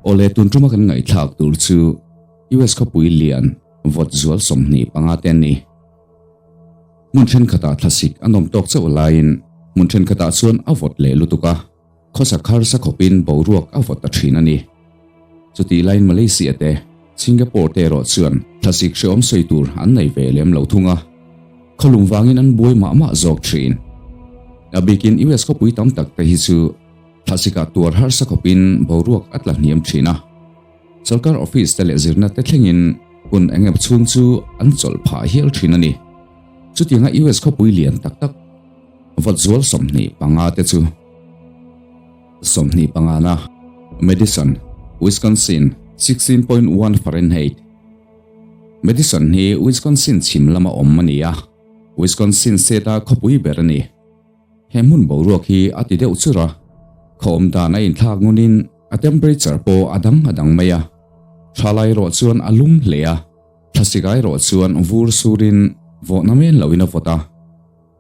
Awle tun tuma kan ngaihthlak tur chu US khawpui lian vawt zual 25 te an ni. Hmun thenkhatah thlasik a nawm tawk chauh laiin hmun thenkhatah chuan a vawt leh lutuk a, khawsak harsa khawpin boruak a vawt ta thin a ni. Chutih laiin Malaysia te, Singapore te erawh chuan thlasik hrehawm sawi tur an nei ve lem lo thung a, khawlum vangin an buai mah mah zawk thin. A bikin US khawpui tam tak te hi chu Thlasika tuar harsa khawpin boruak a tla hniam thin a, sorkar office te leh zirna te thlengin hun eng emaw chhung chu an chawlh phah hial thin a ni. Chutianga US khawpui lian tak tak vawt zual 25 te chu 25 na, Madison, Wisconsin, 16.1 Fahrenheit. Madison hi Wisconsin chhim lama awm a ni a, Wisconsin state-a khawpui ber a ni. He hmun boruak hi a ti deuh chur a, khaw awm dan a inthlak ngunin a temperature pawh a dang a dang mai a. Thalai erawh chuan a lum hle a, thlasik erawh chuan vur surin vawhna men loin a vawt a,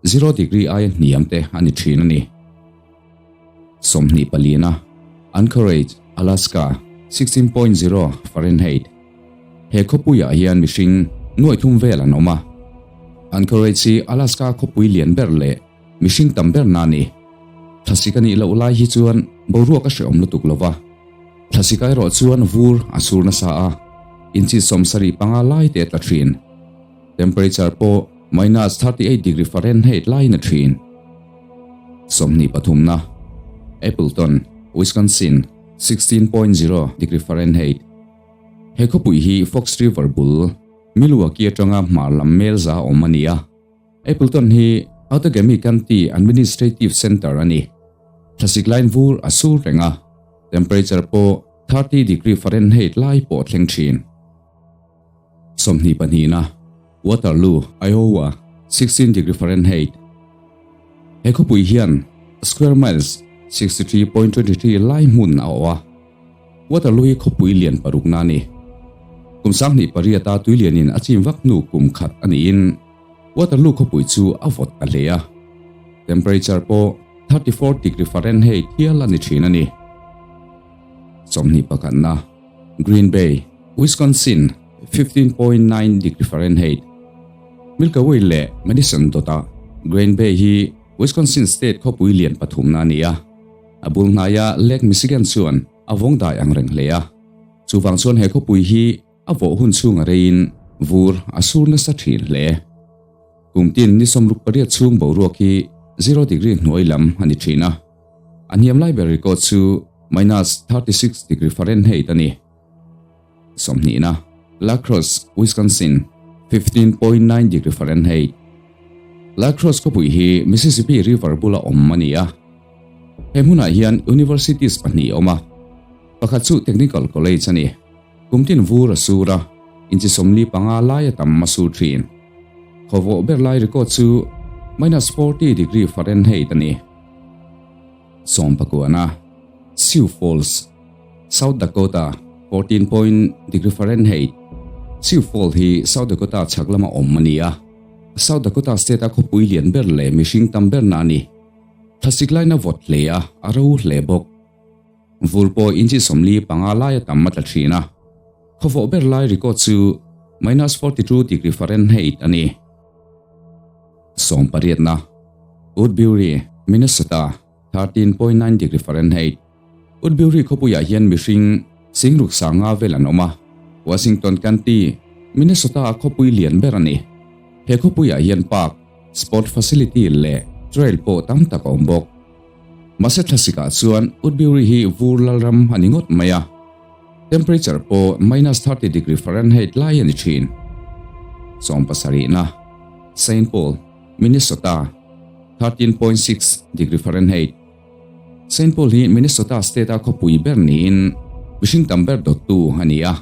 zero degree aia hniam te a ni thin a ni. 24 na, Anchorage, Alaska, 16.0 Fahrenheit. He khawpuiah hian mihring nuaih thum vel an awm a. Anchorage hi Alaska khawpui lian ber leh mihring tam berna a ni. Thlasik a nih loh lai hi chuan boruak a hrehawm lutuk lo va. Thlasik erawh chuan vur a sur nasa a, inchi 75 lai te a tla thin. Temperature pawh minus 38 degree Fahrenheit laiin a thin. 23 na, Appleton, Wisconsin, 16.0 degree Fahrenheit. He khawpui hi Fox River bul, Milwaukee atanga hmar lam mel za awm a ni a. Appleton hi Outagamie County Administrative Center a ni. Thlasik lain vur a sur reng a, temperature pawh 30 degree Fahrenheit lai pawh a thleng thin. 22 na, Waterloo, Iowa, 16 degree Fahrenheit. He khawpui hian square miles 63.23 lai hmun a awh a. Waterloo hi khawpui lian parukna a ni. Kum 2008 a tuilianin a chim vak hnu kum khat a niin Waterloo khawpui chu a vawt ta hle a. Temperature pawh 34 degree Fahrenheit hial a ni thin a ni. 21 na, Green Bay, Wisconsin, 15.9 degree Fahrenheit. Milkaway leh Madison dawtah Green Bay hi Wisconsin state khawpui lian pathumna a ni a. A bul hnaia Lake Michigan chuan a vawng dai ang reng hle a. Chuvang chuan he khawpui hi a vawh hun chhunga reiin vur a sur nasa thin hle. Kum tin ni 68 chhung boruak hi zero degree hnuai lam a ni thin a. A hniam lai ber record chu minus 36 degree Fahrenheit a ni. 20 na, La Crosse, Wisconsin, 15.9 degree Fahrenheit. La Crosse khawpui hi Mississippi River bula awm a ni a. He hmunah hian universities pahnih a awm a, pakhat chu Technical College a ni. Kum tin vur a sur a, inchi 45 lai a tam a sur thin. Khawvawh ber lai record chu minus 40 degree Fahrenheit a ni. 19 na, Sioux Falls, South Dakota, 14 point degree Fahrenheit. Sioux Falls hi South Dakota chhak lama awm a ni a. South Dakota state a khawpui lian ber leh mihring tam berna a ni. Thlasik laina vawt hle a, a ro hle bawk. Vur pawh inchi 45 lai a tam a tla thin a. Khawvawh ber lai record chu minus 42 degree Fahrenheit a ni. 18 na, Woodbury, Minnesota, 13.9 degree Fahrenheit. Woodbury khawpuiah hian mihring singruk sanga vel an awm a. Washington County, Minnesota a khawpui lian ber a ni. He khawpuiah hian park, sport facility leh trail pawh tam tak a awm bawk. Mahse thlasikah chuan Woodbury hi vur lalram a ni ngawt mai a. Temperature pawh minus 30 degree Fahrenheit lai a ni thin. 17 na, Saint Paul, Minnesota, 13.6 degree Fahrenheit. Saint Paul hi Minnesota state a khawpui ber niin mihring tam ber dawttu a ni a.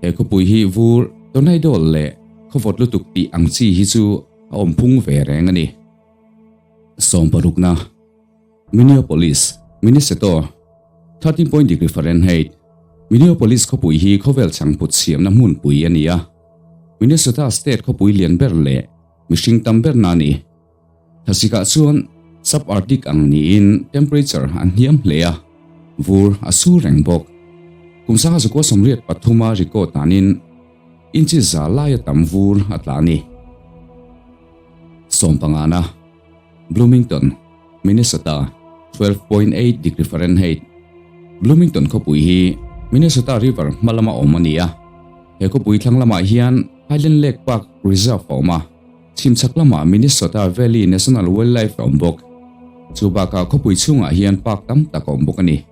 He khawpui hi vur, tornado leh khawvawt lutuk tih ang chi hi chu a awm phung ve reng a ni. 16 na, Minneapolis, Minnesota, 13 point degree Fahrenheit. Minneapolis khawpui hi khawvel changput siamna hmunpui a ni a. Minnesota state khawpui lian ber leh mihring tam berna a ni. Thlasikah chuan subarctic ang niin temperature a hniam hle a, vur a sur reng bawk. Kum 1983 a record danin inchi za laia tam vur a tla a ni. Sawmpangana, Bloomington, Minnesota, 12.8 degree Fahrenheit, Bloomington khawpui hi Minnesota River hma lama awm a ni a. He khawpui thlang lamah hian Highland Lake Park Reserve a awm a, chhimchhak lamah Minnesota Valley National Wildlife a awm bawk. Chu bakah khawpui chhungah hian park tam tak a awm bawk a ni.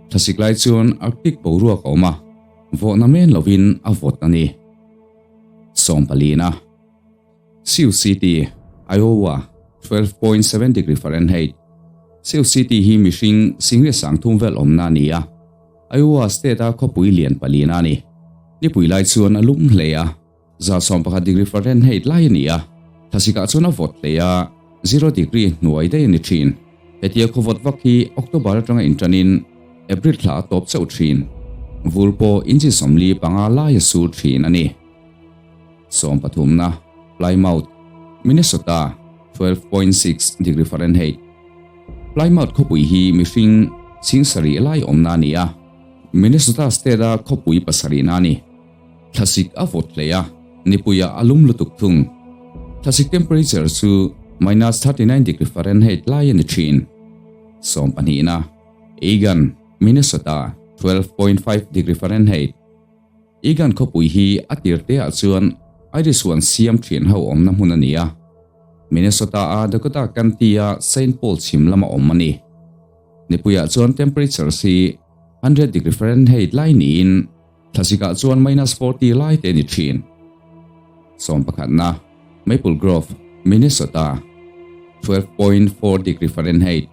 Thlasik lai chuan Arctic boruak a awm a, vawhna men lovin a vawt a ni. Sawmpalina. Sioux City, Iowa, 12.7 degree Fahrenheit, Sioux City hi mihring singria sang thum vel awmna a ni a, Iowa state-a khawpui lian palina a ni. Nipui lai chuan a lum hle a, 111 degree Fahrenheit lai a ni a, thlasikah chuan a vawt hle a, zero degree hnuai daih a ni thin. Hetia khawvawt vak hi October atanga inṭanin April thla a tawp chauh thin. Vur pawh inchi 45 lai a sur thin a ni. Sawmpathumna, Plymouth, Minnesota, 12.6 degree Fahrenheit. Plymouth khawpui hi mihring chhing sarih lai awmna a ni a, Minnesota state-a khawpui pasarihna a ni. Thlasik a vawt hle a, nipuiah a lum lutuk thung. Thlasik temperature chu minus 39 degree Fahrenheit lai a ni thin. Sawmpahnihna, Eagan, Minnesota, 12.5 degree Fahrenheit. Eagan khawpui hi a tir te ah chuan Irish huan siam thian ho awmna hmun a ni a, Minnesota a Dakota County a Saint Paul chhim lama awm a ni. Nipuiah chuan temperatures hi 100 degree Fahrenheit lai niin thlasikah chuan minus 40 lai te a ni thin. Sawmpakhatna, Maple Grove, Minnesota, 12.4 degree Fahrenheit,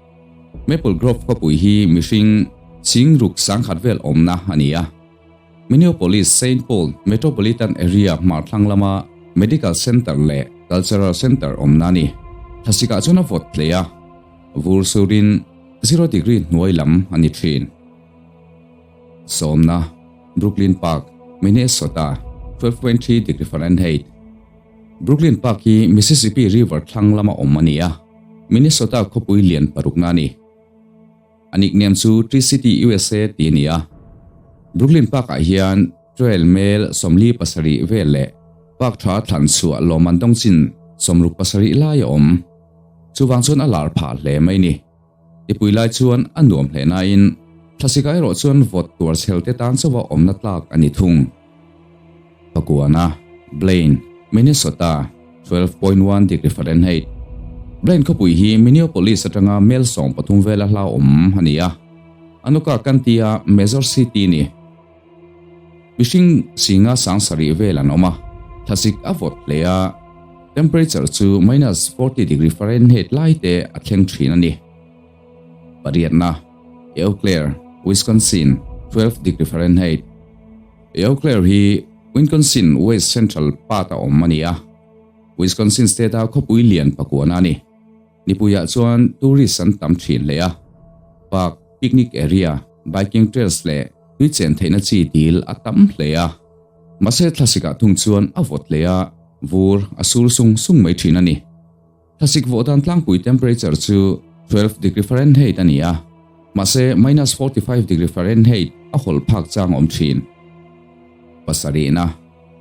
Maple Grove khawpui hi mihring ching ruk sangkhat vel awmna a ni a. Minneapolis Saint Paul Metropolitan Area hmar thlang lama Medical Center leh Cultural Center awmna a ni. Thlasikah chuan a vawt hle a, vur surin zero degree hnuai lam a ni thin. Sawmna, Brooklyn Park, Minnesota, 12.3 degree Fahrenheit. Brooklyn Park hi Mississippi River thlang lama awm a ni a, Minnesota khawpui lian parukna a ni. A nickname chu Tree City USA tih a ni a. Brooklyn Park-ah hian trail mel 47 vel leh park tha thlan chhuah lawmman dawng chin 67 lai a awm. Chuvang chuan a lar phah hle mai ni. Nipui lai chuan a nuam hle nain thlasik erawh chuan vawt tuar chhel te tan chauha awmna tlak a ni thung. Pakuana, Blaine, Minnesota, 12.1 degree Fahrenheit. Blaine khawpui hi Minneapolis atanga mel 13 vela hla awm a ni a, Anoka County-a major city ni. Mihring singa sang sarih vel an awm a, thlasik a vawt hle a, temperature chu minus 40 degree Fahrenheit lai te a thleng thin a ni. Pariatna, Eau Claire, Wisconsin, 12 degree Fahrenheit. Eau Claire hi Wisconsin West Central part a awm a ni a, Wisconsin state a khawpui lian pakuana a ni. Nipuiah chuan tourist an tam thin hle a, park, picnic area, biking trails leh tui chen theihna chi dil a tam hle a. Mahse thlasikah thung chuan a vawt hle a, vur a sur sung sung mai thin a ni. Thlasik vawh dan tlangpui temperature chu 12 degree Fahrenheit a ni a, mahse minus 45 degree Fahrenheit a hawlh phak chang awm thin. Pasarihna,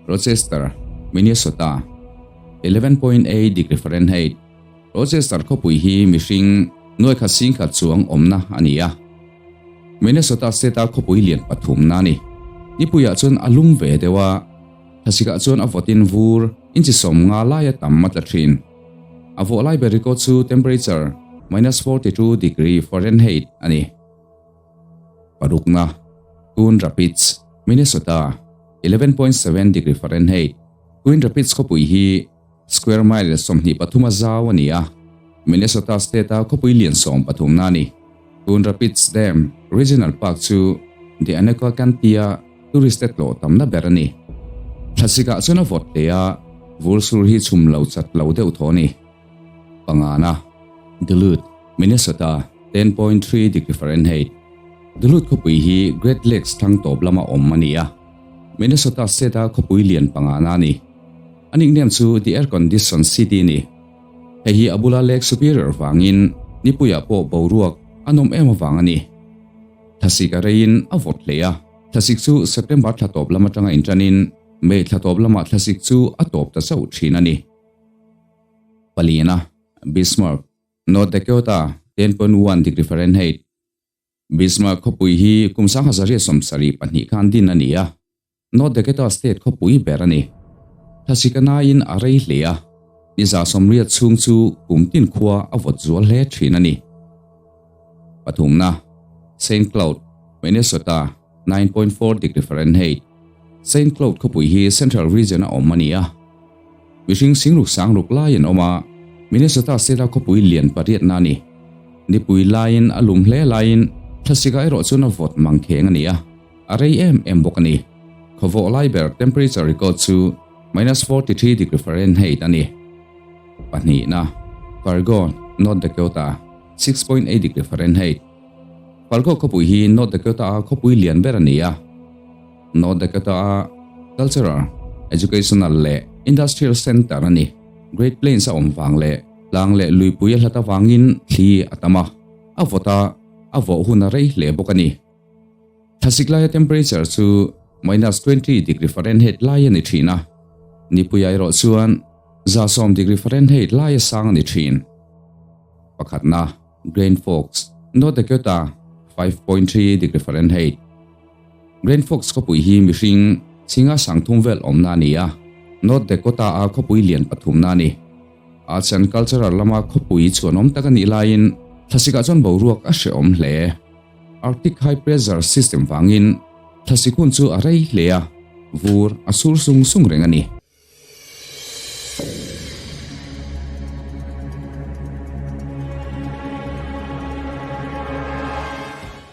Rochester, Minnesota, 11.8 degree Fahrenheit, Rochester khawpui hi mihring nuai khat sing khat chuang awmna a ni a, Minnesota state-a khawpui lian pathumna a ni. Nipuiah chuan a lum ve deuh a, Thlasikah chuan a vawtin vur inchi 50 laia tam a tla thin. A vawh lai ber record chu temperature minus 42 degree Fahrenheit a ni. Parukna, Coon Rapids, Minnesota, 11.7 degree Fahrenheit, Coon Rapids khawpui hi square mile 23 a zau a ni a, Minnesota state-a khawpui lian 13na a ni. Coon Rapids Dam Regional Park chu The Anoka County-a tourist te tlawh tamna ber a ni. Thlasikah chuan a vawt hle a, vur sur hi chhum lo chat lo deuh thaw a ni. Pangana, Duluth, Minnesota, 10.3 degree Fahrenheit, Duluth khawpui hi Great Lakes thlang tawp lama awm a ni a, Minnesota state-a khawpui lian pangana a ni. A nickname chu The Air Condition City a ni. Hei hi a bula Lake Superior vangin nipuiah pawh boruak a nawm em avang a ni. Thlasik a reiin a vawt hle a. Thlasik chu September thla tawp lam atanga inṭanin May thla tawp lamah thlasik chu a tawp ta chauh thin a ni. Palina, Bismarck, North Dakota, 10.1 degree Fahrenheit. Bismarck khawpui hi kum 1872 khan din a ni a, North Dakota state khawpui ber a ni. Thlasik a naiin a rei hle a, ni 80 chhung chu kum tin khua a vawt zual hle thin a ni. Pathumna, Saint Cloud, Minnesota, 9.4 degree Fahrenheit. Saint Cloud khawpui hi Central Region a awm a ni a. Mihring singruk sangruk lai an awm a, Minnesota state-a khawpui lian pariatna a ni. Nipui laiin a lum hle laiin thlasika erawh chuan a vawt mang kheng a ni a, a rei em em bawk a ni. Khawvawh lai ber temperature record chu minus 43 degree Fahrenheit a ni. Pahnihna, Fargo, North Dakota, 6.8 degree Fahrenheit. Fargo khawpui hi North Dakota-a khawpui lian ber a ni a. North Dakota-a cultural, educational leh industrial center a ni. Great Plains a awm vang leh tlang leh luipui a hlat avangin thli a tam a, a vawt a, a vawh hun a rei hle bawk a ni. Thlasik laia temperature chu minus 20 degree Fahrenheit lai a ni thin a, nipuia erawh chuan 110 degree Fahrenheit laia sang a ni thin. Pakhatna, Grand Forks, North Dakota, 5.3 degree Fahrenheit. Grand Forks khawpui hi mihring chhinga sangthum vel awmna a ni a, North Dakota-a khawpui lian pathumna a ni. Arts and cultural lama khawpui chhuanawm tak a nih laiin thlasikah chuan boruak a hrehawm hle. Arctic high pressure system vangin thlasik hun chu a rei hle a, vur a sur sung sung reng a ni.